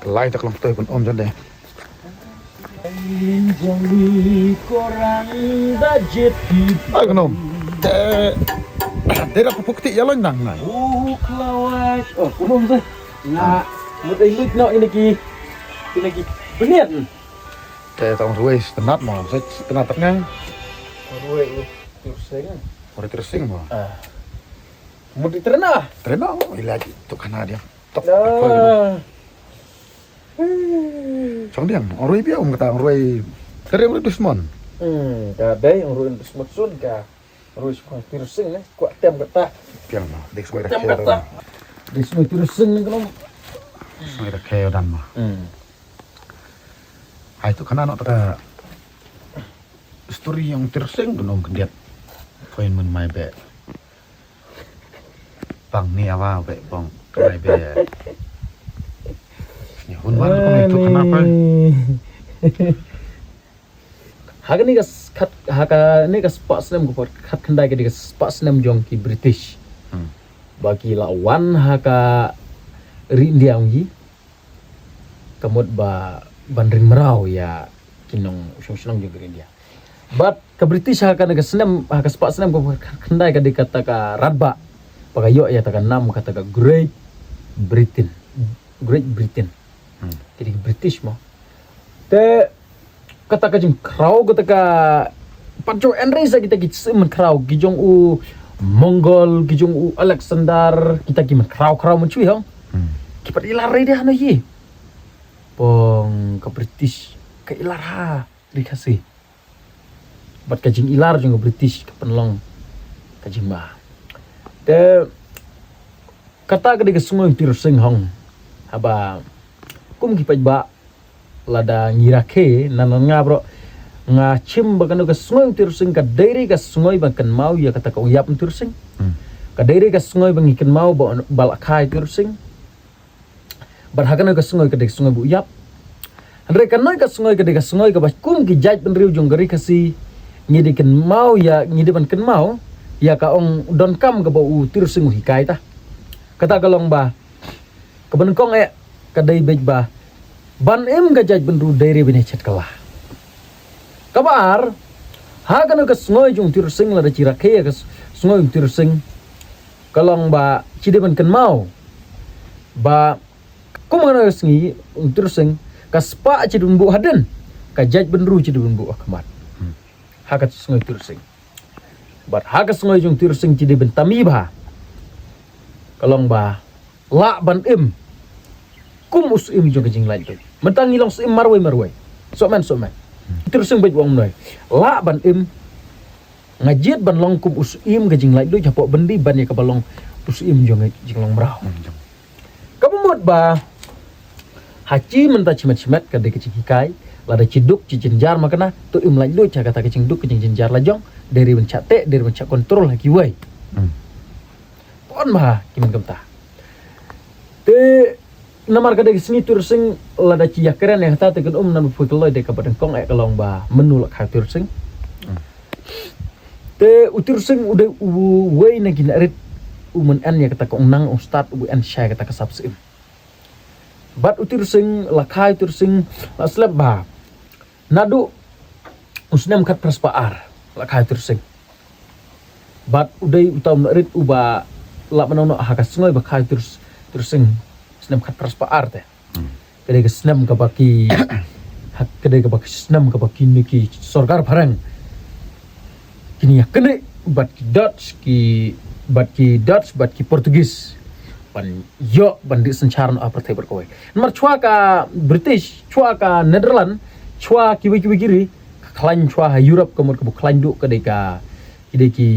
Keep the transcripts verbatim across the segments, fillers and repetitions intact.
Lai tak lang toi pun om jande. Jali korang da jet ki. Ai knom. Te. Dei da pupuk ti yalon nang nai. Oh, klawai. Oh, knom sa. Nga mut ai lut no ini ki. Ini ki. Beniat. Te tong ruis tenat mo. Sa tenat tak ngai. Ruis lu. Tersing. Ruis tersing mo. Ah. Mut di terna. Terna mo. Ila tu kana dia. Tok. Chong diang, ong roi biau, ong kata ong roi. Kare ong roi dusmon. Hmm, ka dei ong roi dusmon sun ka. Roi sngoi tersing ne, kuat tem kata. Piang ma, dei sngoi da kata. Dei sngoi tersing ne kalau. Sngoi da kaya dan ma. Hmm. Hai tu kana nok taka. Story yang tersing tu nom kendiat. Poin men mai be. Pang ni awa be pong. Mai be. Ni hun wan ko mai tu kenapa? Haka ni ka s- khat haka ni ka spah snem ko por khat khandai ka di ka spah snem jong ki British. Hmm. Ba ki la wan haka ri India ong yi. Ka mut ba ban ring mraw ya ki nong shong shnong jong ka ri India. But ka British haka ni ka snem haka spah snem ko khat khandai ka di kata ka radba. Ba ka yok ya ta ka nam kata ka Great Britain. Great Britain. Hmm. Jadi British mo. Te kata ka jingkhraw kata ka pat jong enrei sa kita ki sih men khraw ki jong u Mongol ki jong u Alexander kita ki men khraw khraw men chui hong. Hmm. Ki pat ilar rei dia no yi. Pong ka British ka ilar ha ri Khasi. Bat ka jing ilar jong ka British ka penlong ka jing ma. Te kata ka di ka sngoi tir sing hong. Haba kum ki paj ba lada ngi rakhe nan nan nga bro nga chim ba kano ka sngoi tir sing ka dei ri ka sngoi ba kan mau ya kata ka uyap tir sing. Hmm. Ka dei ri ka sngoi ba ngi kan mau ba ba la khai tir sing. Ba ha kano ka sngoi ka dei ka sngoi ba uyap. Hynrei kano ka sngoi ka dei ka sngoi ka ba kum ki jait bynriew jong ka ri Khasi ngi dei kan mau ya ngi dei ban kan mau ya ka ong don kam ka ba u tir sing u hikai ta. Kata ka long ba ka ban kong eh ka dei bej ba ban im ka jait bynriew dei ri bine chet kala. Ka ba ar ha kano ka sngoi jong tir sing lada chi rakhe ka sngoi tir sing ka long ba chi dei ban kan mau ba kum kano ka sngi tir sing ka spah chi dun bu hadin ka jait bynriew chi dun bu akhmat. Hmm. Ha ka sngoi tir sing. Bat ha ka sngoi jong tir sing chi dei ban tami ba ka long ba lah ban im kum u syiem jong ka jinglaitluid. Mynta ngi long syiem marwei marwei. Somen somen. Tir sing bej wang mnoi. Lah ban im nga jied ban long kum u syiem ka jinglaitluid hapoh byndi ban ya ka ba long u syiem jong ka jinglong mraw. Ka ba mut ba ha chi mynta chimet chimet ka dei ka jinghikai lada chi duk chi jynjar ma kana to im laitluid ha kata ka jingduk ka jingjynjar la jong dei ri ban chah teh dei ri ban chah kontrol ha kiwei. Pon ba ki men kumta. Te namar ka dei ka sngi tir sing lada chi ya kren ya kata te kan um nan pui ka loi dei ka ba dengkong eh ka long ba menu la kha tir sing. Te u tir sing u dei u wei na ki na rit u men en ya kata ka ong nang ong stad u en shai kata ka sap sim. Bat u tir sing la kha u tir sing la slep ba. Nadu u snem khat pras pa ar la kha u tir sing. Bat u dei u tau na rit u ba la manong no ha ka sngoi ba kha u tir tir sing snem khat pras pa ar te. Ka dei ka snem ka ba ki ha ka dei ka ba ki snem ka ba ki ni ki sorkar phareng. Kini ya kene bat ki Dutch ki bat ki Dutch bat ki Portuguese. Ban yo ban di senchar no apartheid ber kawai. Mar chua ka British, chua ka Netherlands, chua ki wiki wiki ri ka khlain chua ha Europe ka mut ka bu khlain du ka dei ka ki dei ki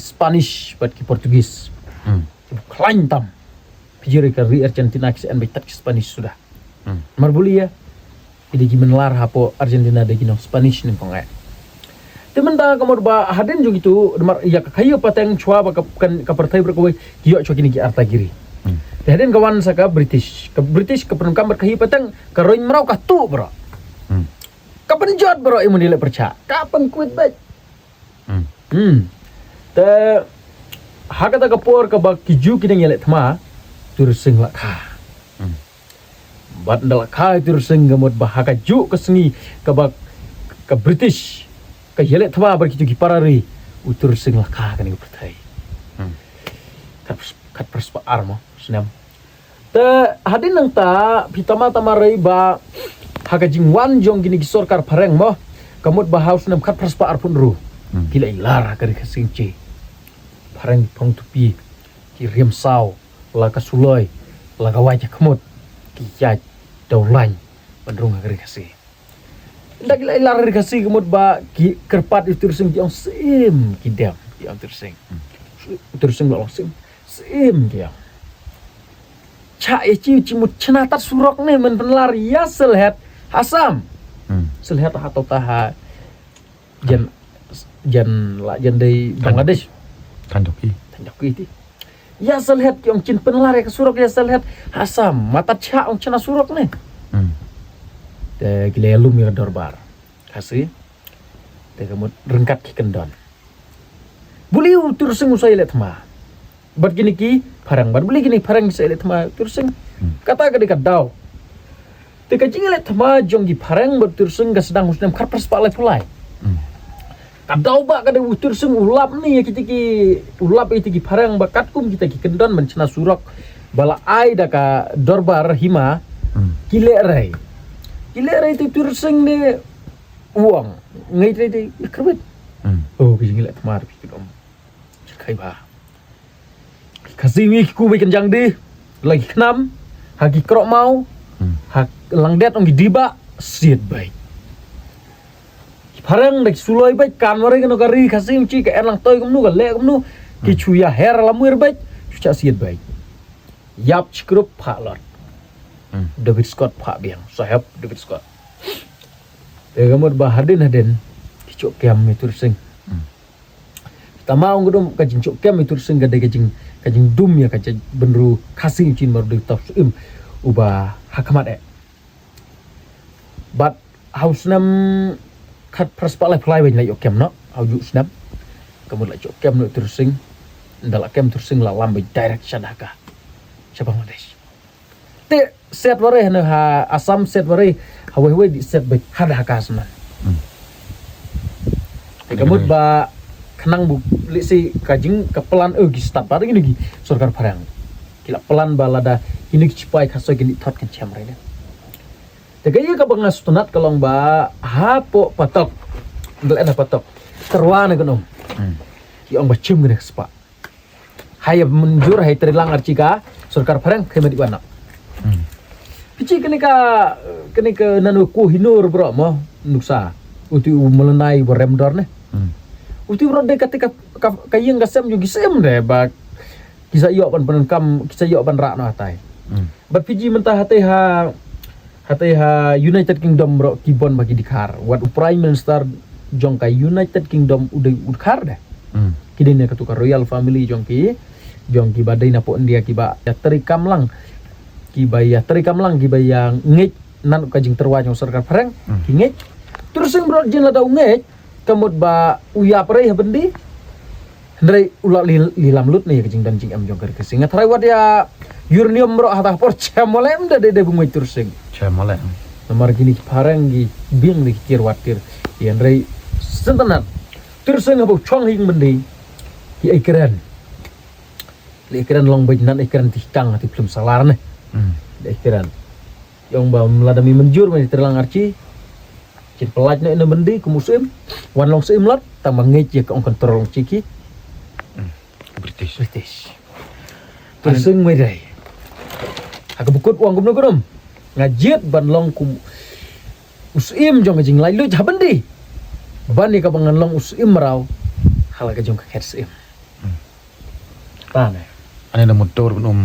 Spanish bat ki Portuguese. Hmm. Ki bu khlain tam. Pijiri ka ri Argentina ki sen bai tat ki Spanish sudah. Hmm. Mar buli ya. Ki dei ki menlar hapo Argentina dei ki nong Spanish ning kong eh. Te mynta ka mut ba hadin jong itu mar ya ka khayu pateng chua ba ka kan ka partai ber kawai ki yo chua kini ki arta giri. Hmm. Te hadin ka wan sa ka British. Ka British ka pernam kambat khayu pateng ka roin merau ka tu bro. Hmm. Ka penjot bro imun ile percha. Ka pengkuit baik. Hmm. Hmm. Te ha kata ka por ka ba ki ju ki deng yalek thma tur sing la kha. Hmm. Bad ynda la kha u Tursing ka mut ba ha kajuh ka sngi kaba ka British ka ïaleh thma bad kito ki para ri, u Tursing la kha ha kane ka pyrthei. Hmm. Kat pres-, kat pres ba ar mo snem. Te hadien nangta phi tama tama rei ba ha ka jingwan jong kine ki sorkar phareng mo, ka mut ba ha u snem kat pres ba ar pun ru. Hmm. Ki la ïalar ha ka ri Khasi Kynshi. Phareng phong tupi, ki riam saw, la ka suloi, la ka wai ka khmut, ki ïaid dawlaiñ ban rung ha ka ri Khasi. Ynda ki la ïalar ha ka ri Khasi ka mut ba ki kyrpad ïa u Tursing, ki ong syiem ki dem, ki ong Tursing. Hmm. U Tursing la ong syiem, syiem ki ong. Chah ïa chi, chi mut chna tat surok ne, men pynlar ïa Sylhet ha Assam. Hmm. Sylhet ha to ta ha jan, jan la jan dei Bangladesh. Tandok ki. Tandok ki ti. Ïa Sylhet ki ong chin pynlar ïa ka surok ïa Sylhet ha Assam. Mata cha ong chna surok ne. Hmm. Te ki la lum ïa ka dorbar Khasi. Te ka mut ryngkat ki kyndon. Buli u Tursing u sa ïaleh thma. Bad kine ki phareng, bad buli kine ki phareng ki sa ïaleh thma u Tursing. Hmm. Kata ka dei ka daw. Te ka jingïaleh thma jong ki phareng bad u Tursing ka sdang u snem khat pres ba lai phew lai. Hmm. Ka daw ba ka dei u Tursing u lap ne ïa kita ki, u lap ïa kita ki phareng ba katkum kita ki kyndon ban chna surok ba la ai da ka dorbar hima. Hmm. Ki lehrei. Ki lehrei te u Tursing ne u ong. Ngai te te kyrwit. Hmm. Oh, ka jingïaleh thma ruh ki dom. Khai ba. Khasi mi ki ku beit kynjang di, la ki khnam, ha ki krok maw, hmm, ha langdet ong ki diba, siat beit. Ki phareng da ki suloi beit, kan mare kano ka ri Khasi mi chi ka er lang toi kumno, ka leh kumno, ki, hmm, chu ïa her la muir beit, chu cha siat beit. Ïap chi krup pha lot. Hmm. David Scott pha biang, sahep David Scott. Te ka mut ba hadien hadien, ki chok kem mi Tursing. Hmm. Tama ong ka dum ka jingchok kem i Tursing ka dei ka jing, ka jingdum ïa ka jaitbynriew Khasi Chin mar dei tap im uba ha khmat eh. Bad ha u snem khat phras pat lai phlai ban la ïoh kem noh ha u juh snem. Ka mut la chok kem noh i Tursing. Nda la kem Tursing la lam ba direct sha Dhaka, sha Bangladesh. Te set ware hane ha Assam, set ware ha wei wei di set ba ha Dhaka sna. Hmm. Ka mut ba khnang bu lisi ka jing ka plan eh ki stad ba ngi ngi sorkar phareng. Ki la plan ba lada kini ki chipai khaso kini thot kan chem re ne. Te ka ïa ka ba nga stunat ka long ba hapoh patok. Ndel ena patok. Terwa ne ka nom. Hmm. Ki ong ba chim kene spa. Hai mynjur hai trilang archi ka sorkar phareng khie madi wana. Hmm. Pichi kene ka, kene ka nanu ku hinur bro mo nuksa. Uti u melenai bo remdor ne. Hmm. Uti bro de kati ka, ka, ka ïing ka sem ju ki sem de ba kisa ïoh ban penenkam, kisa ïoh ban rak noh atai. Hmm. Bat Fiji mentah atai ha Hata ha United Kingdom bro ki bon ba ki dkhar. Wat u Prime Minister jong ka United Kingdom u dei u dkhar de. Hmm. Ki dei ne katu ka royal family jong ki, jong ki ba dei na po India ki ba ïa trei kam lang. Ki ba ïa trei kam lang ki ba ïa ngeit nan ka jingterwa jong sorkar phareng. Hmm. Ki ngeit. Tursing bro jin lada u ngeit. Ka mut ba u ïa prei ha byndi. Hynrei u la li, li lam lut ne ïa ka jingdon jingem jong ka ri Khasi. Nga tharai wat ïa uranium bro hata por chem mole em da de de bungoi Tursing. Chem mole. Namar kini ki phareng ki biang de ki tiar wat tiar. Ïa hynrei syntanat Tursing haba u chong ha ïing byndi. Ki ai kren. Li ai kren long beit nan ai kren ti kang ti phlem salar ne. Hmm. Li ai kren. Ïong ba mlada mi mynjur ma tyrlang archi. Chin pelaj na ina byndi kum u syiem. Wan long syiem lat tang ba ngeit ïa ka ong control long chiki. Hmm. British. British. Tursing mai dai. Ha ka bukut ong kumno kumno. Nga jied ban long kum u syiem jong ka jinglaitluid ha byndi. Ban ïa ka ba ngan long u syiem mraw. Ha la ka jong ka khet syiem. Hmm. Ta ne. Ane na mudur ban um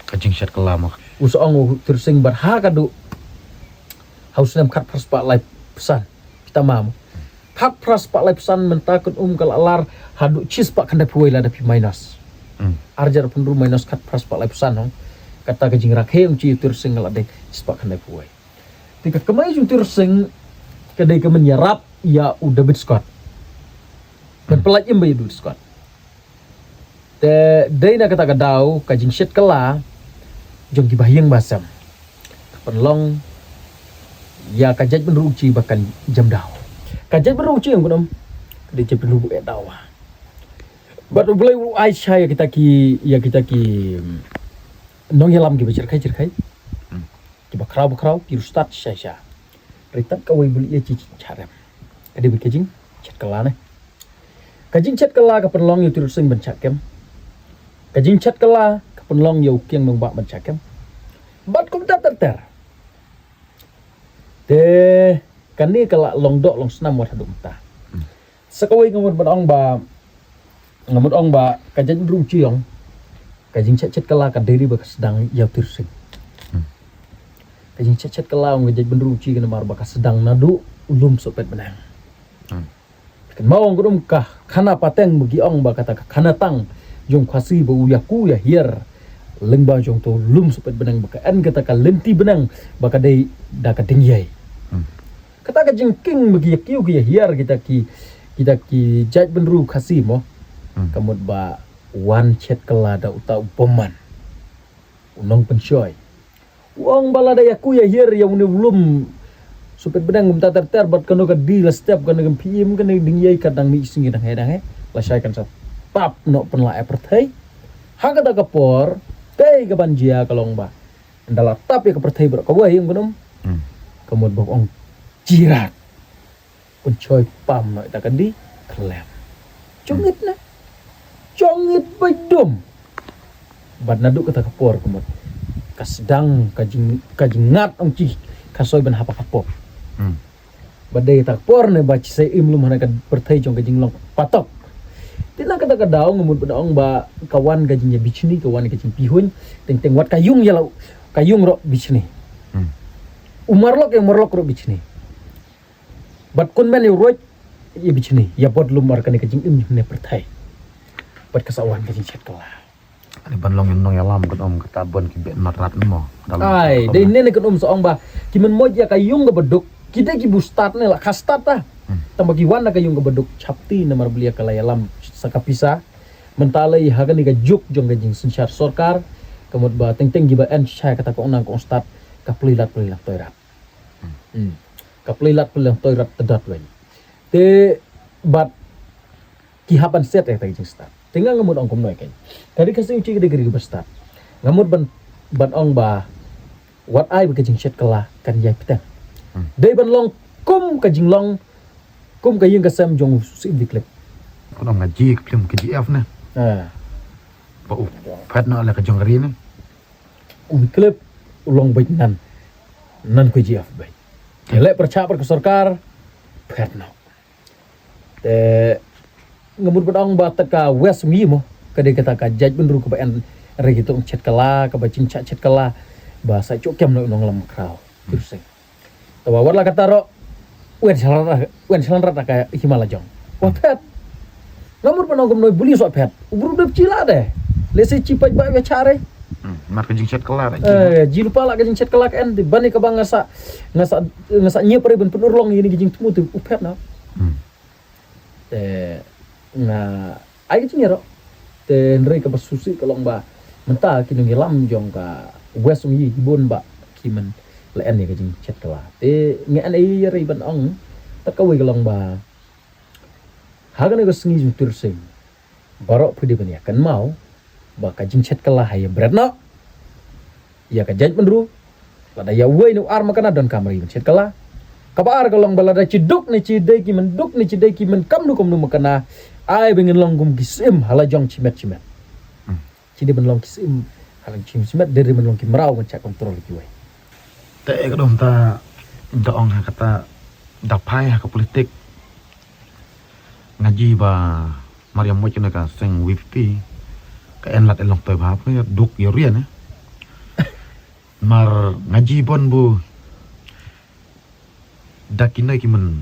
ka jingshet ka lama. U sa ong u Tursing bad ha ka du. Ha u snem khat phras pat lai phew san. Phi tama mo. Khat phras pat lai phew san mynta kan um ka la lar ha du chis pat khandai phew wei lada phi minus. Hmm. Arjar pynru minus khat phras pat lai phew san hong. Kata ka jingrakhe ong chi Tursing la dei chis pat khandai phew wei. Te ka kamai jong Tursing ka dei ka men ïarap ïa u David Scott. Kan, hmm, pelaj im ba ïa u David Scott. Te dei na kata ka daw ka jingshet ka la jong ki bahaïing bahasem. Pynlong ïa ka jaitbynriew Kchi ba kan jam daw. Ka jaitbynriew Kchi ong kynum, ka dei jaitbynriew ba eh daw. Bad U Blei u ai sha ïa kita ki, ïa kita ki, mm, nongïalam kiba jyrkhai jyrkhai. Hmm. Kiba khraw ba khraw, ki riewstad shisha shisha. Hynrei tat kawei ba leh ïa ki jingshah rem, ka dei ba ka jingshet kylla ne. Ka jingshet kylla ka pynlong ïa u Tirot Sing ban shah kem. Ka jingshet kylla ka pynlong ïa u Kiang Nangbah ban shah kem. Bad kumta ter ter. Te kane ka la long doh long snam wat haduh mynta. Hmm. Sa kawei nga mut ban ong ba, nga mut ong ba ka jaitbynriew Kchi ong, ka jingshet shet kylla ka dei ba ka sdang ïa u Tirot Sing. Hmm. Ka jingshet shet kylla ong ka jaitbynriew Kchi ka namar ba ka sdang naduh u lum sohpet bneng. Hmm. Kynmaw ong kynum ka khana pateng ba ki ong ba kata ka khana tang jong Khasi ba u ïaku ïahiar lyngba jong uto u lum sohpet bneng ba ka en kata ka lynti bneng ba ka dei da ka ding ïai. Hmm. Kata ka jingkieng ba ki ïakiew ki ïahiar kita ki, kita ki jaitbynriew Khasi mo. Hmm. Ka mut ba wan shet kylla da uta u bymman, u nongpynshoi. U ong ba lada ïaku ïahiar ïa une u lum sohpet bneng kumta ter ter bad kano ka die la step, kano ka phi im, kano ka ding ïai, ka dang mih sngi dang heh dang heh, lashai kan sa tap noh pynlah ïa pyrthei. Ha kata ka por, te kaban jia ka long ba ynda la tap ïa ka pyrthei baroh kawei ong kynum. Hmm. Ka mut ba ong jirat. Pynshoi pam noh ïa ka die khlem. Jong it na. Jong it ba dum. Bad naduh kata ka por ka mut ka sdang ka jing, ka jingngat ong Kchi ka soi ban hap ha ka pop. Hmm. Bad dei kata ka por ne ba Kchi sa im lum ha kane ka pyrthei jong ka jinglong patok. Te na kata ka daw nga mut ban ong ba ka wan ka jingïabichni, ka wan ka jingpihuiñ, teng teng wat ka ïung ïa la, ka ïung ruh bichni. Hmm. U marlok ïa u marlok ruh bichni. Bad kun men ïa u ruh ïabichni, ïa bud lum ar kane ka jingim ne pyrthei. Bad ka sa wan ka jingshet kylla. Ani ban long nongïalam kynum kata ban ki beh mat rat mo. Ai, dei ne ne kynum sa ong ba ki men moj ïa ka ïung kaba duk, ki dei ki bu stad ne la ka stad ta. Hmm. Tang ba ki wan na ka ïung kaba duk chapti namar ba lei ka la ïalam sa ka pisa. Mynta lei ha kane ka juk jong ka jingsynshar sorkar, ka mut ba teng teng kiba en shai kata ka ong nang ka ong stad, ka plie lad plie lang toi rat. Hmm. Ka plie lad plie lang toi rat tdot wei. Te bad ki hap ban set ïa ka jingstad. Te nga nga mut ong kumno ïa ka. Ka ri Khasi Kchi ka dei ka ri ba stad. Nga mut ban, ban ong ba wat ai ba ka jingshet kylla kan ïai pteng. Hmm. Dei ban long kum ka jinglong, kum ka ïing ka sem jong u Syiem Wycliffe. Kynum nga ji ka film K G F ne. Ha. Ba u phet noh la ka jong ka ri ne. U Wycliffe u long beit nan, nan K G F beit. Te leh pyrshah bad ka sorkar, phet noh. Te nga mut ban ong ba tat ka West Ïing mo, ka dei kata ka jaitbynriew kaba en re kito ong shet kylla, kaba jingshah shet kylla, ba sa ïoh kem noh u nongïalam khraw. Tirot Sing. Te wat la kata ruh, wan shalynrang, wan shalynrang ka Hima Lajong. Wat phet. Nga mut ban ong kumno, bun ïa u sa phet. U briew dep chi la de. Lehse chi paidbah ïa cha re. Hmm, mat ka jingshet kylla de. Eh, ji lypa la ka jingshet kylla ka en de. Ban ïa kaba nga sa, nga sa, nga sa ñiep re ban pynurlong ïa kine ki jingthmu te u phet noh. Hmm. Te nga ai ka jingïaroh. Te hynrei kaba sngewsih ka long ba mynta ki nongïalam jong ka West Ïing ki bun ba ki men la en ïa ka jingshet kylla. Te nga en ei ïa re ban ong, tat kawei ka long ba ha kane ka sngi jong u Tirot Sing, baroh phi dei ban ïa kynmaw ba ka jingshet kylla ha ïa bret noh ïa ka jaitbynriew. Lada ïa uwei ne u ar makna donkam re ban shet kylla. Kaba ar ka long ba lada chi duk ne chi dei ki men duk ne chi dei ki men kamnu kamnu makna, ai ba ngin long kum ki syiem ha la jong chimet chimet. Hmm. Chi dei ban long ki syiem ha la jong chimet chimet, dei ban long ki mraw ban shah kontrol kiwei. Te ka dong ta da ong ha kata da phai ha ka politik. Nga ji ba mar ïa mut kane ka seng V P P ka en lad en long toi bha phi duk ïa rian eh. Mar nga ji bon bu da kine ki men,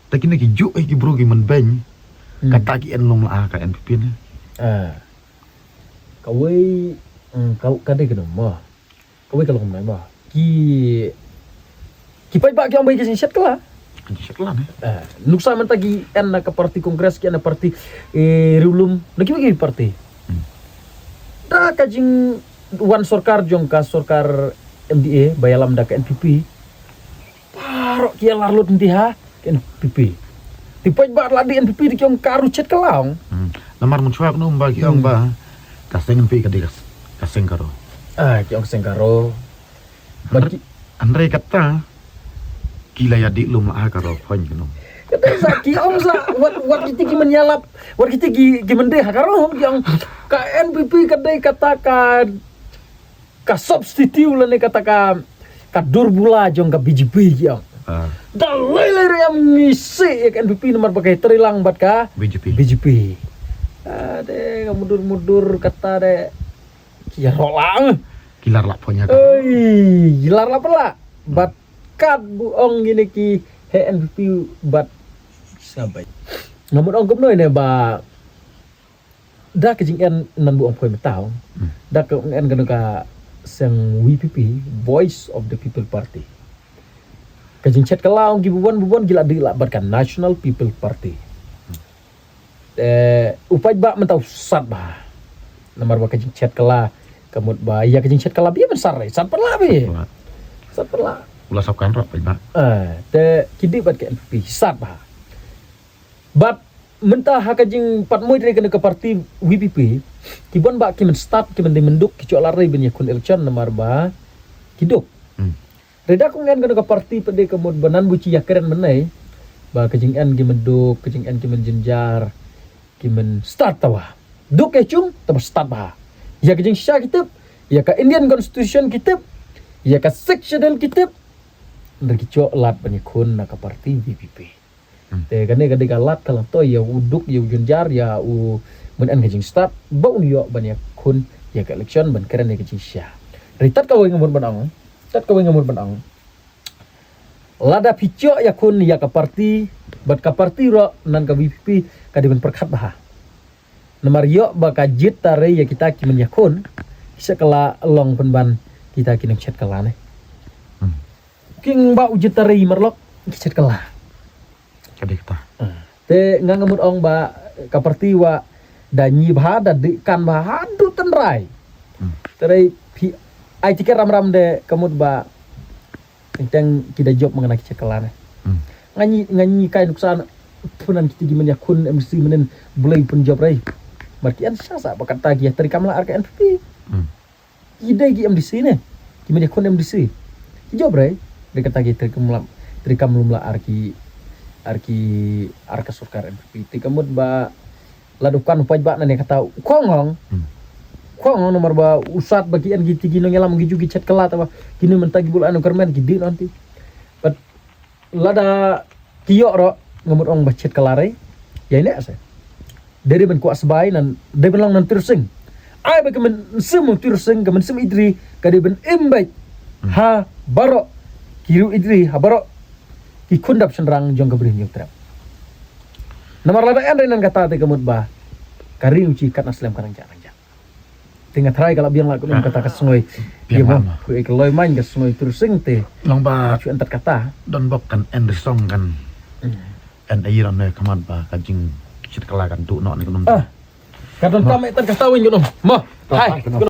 da kine ki juk eh ki bru ki men beiñ. Hmm. Kata ki en long la ka N P P ne. Ah. Kawei, hmm, ka, ka dei kane mo. Kawei ka long kumne mo. Ki, ki paidbah ki ong ba ki jingshet kylla. Ki jingshet kylla ne. Eh, nuksa mynta ki en na ka parti Congress, ki en na parti, eh, Riewlum, na kiwei ki parti. Hmm. Da ka jingwan sorkar jong ka sorkar M D A ba ïalam da ka N P P. Baroh ki ïalar lut nti ha ka N P P. Te paidbah la dih N P P te ki ong ka ruh chet ka long. Hmm. Namar mynshwa kano ba ki ong ba ka seng N P P ka dei ka, ka seng Garo. Ah, ki ong ka seng Garo. Ba ki, hynrei kata ki la ïa dih lum la ha Garo phoiñ kano. Kata sa ki ong sa wat, wat kiti ki men ïalap, wat kiti ki, ki men dei ha Garo ki ong ka N P P ka dei kata ka, ka substitute lane kata ka, ka dur bula jong ka B J P ki ong. Ah. Da lei lei re am ngi se ïa ka N P P namar ba ka trei lang bad ka B J P. B J P. Ah, de ka mudur mudur kata de ki ïaroh lang. Ki lar lah phoiñ ha ka. Oi, ki lar lah pala. Bad kat bu ong ngine ki he N P P bad sabai. Nga mut ong kumno ne ba da ka jingïaid nan bu ong phoiñ mynta. Hmm. Da ka ong ïaid kano ka seng V P P, Voice of the People Party. Ka jingchet kylla ong ki bun bun ki la dih lah bad ka National People Party. Hmm. Eh, u paidbah mynta u sat bha. Namar ba ka jingchet kylla ka mut ba ïa ka jingchet kylla ba ïa mynsar, sat pala ba. Sat pala. Sat pala. U la sap kan rap paidbah. Eh, te ki dih bad ka N P P sat bha. Bad mynta ha ka jingpatmoi re kane ka parti V P P, ki bun ba ki men stad, ki men dei men duk, ki shu lad re ban ïakhun election namar ba ki duk. Hmm. Re da kong en kane ka parti pat de ka mut ba nan bu shi ïakren mynne ba ka jingïaid ki men duk, ka jingïaid ki men jynjar, ki men stad tawa. Duk ki shong tawa stad bha. Ïa ka jingshisha ki tip, ïa ka Indian Constitution ki tip, ïa ka Sixth Schedule ki tip. Hynrei ki shu lad ban ïakhun na ka parti V P P. Hmm. Te kane ka dei ka lad ka la thoh ïa u duk, ïa u jynjar, ïa u men en ka jingstad ba un ïoh ban ïakhun ïa ka election ban kren ïa ka jingshisha. Hynrei tat kawei nga mut ban ong, tat kawei nga mut ban ong. Lada phi shu ïakhun ïa ka parti bad ka parti ruh nan ka V P P ka dei ban pyrkhat bha. Namar ïoh ba ka jied tare ïa kita ki men ïakhun, ki shet kylla long pynban kita ki nongchet kylla ne. Hmm. Ki ong ba u jied tare marlok ki shet kylla. Ka dei kata. Ah. Te nga nga mut ong ba ka parti wa da ñi bha, da dih kan bha haduh tynrai. Hmm. Tare phi ai tiket ram ram de ka mut ba teng teng ki da jop ma nga na ki shet kylla ne. Hmm. Nga ñi, nga ñi kai nuksan pynban kiti ki men ïakhun M D C mynnin Blei pynjop rei. Mar ki en sha sa ba kata ki ïa trei kam la ar ka N P P. Hmm. Ki dei ki M D C ne. Ki men ïakhun M D C. Ki jop rei. Dei kata ki trei kam la, trei kam lum la ar ki, ar ki, ar ka sorkar N P P. Te ka mut ba la du kan u paidbah na ne kata u khong hong. Hmm. Khong hong namar ba u sat ba ki en kiti ki nongïalam ki ju ki shet kylla tawa. Kine mynta ki bul anu kyrmen ki dih nanti. Bad lada ki ïoh ruh nga mut ong ba shet kylla rei. Ïa ine se. Dei ban kwah sbai nan dei ban long nan Tir Sing. Ai ba ka mynsiem Tir Sing, ka mynsiem Idri ka dei ban im beit. Hmm. Ha baroh ki riew Idri, ha baroh ki khun dap shynrang jong ka Bri Hynñiewtrep. Namar lada en rei nan kata te ka mut ba ka ri u shi katno slem ka nang jah nang jah. Te nga tharai ka la biang la kumne kata ka sngi. Biang. Ïa ma. Phu ek loi main ka sngi Tir Sing te. Long ba shu entat kata. Don bok kan en risong kan. Hmm. En ai ron ne ka mut ba ka jingshet kylla kan tu no ne ka num. Ah. Ka don tam entat kata win ka num. Mo. Hai.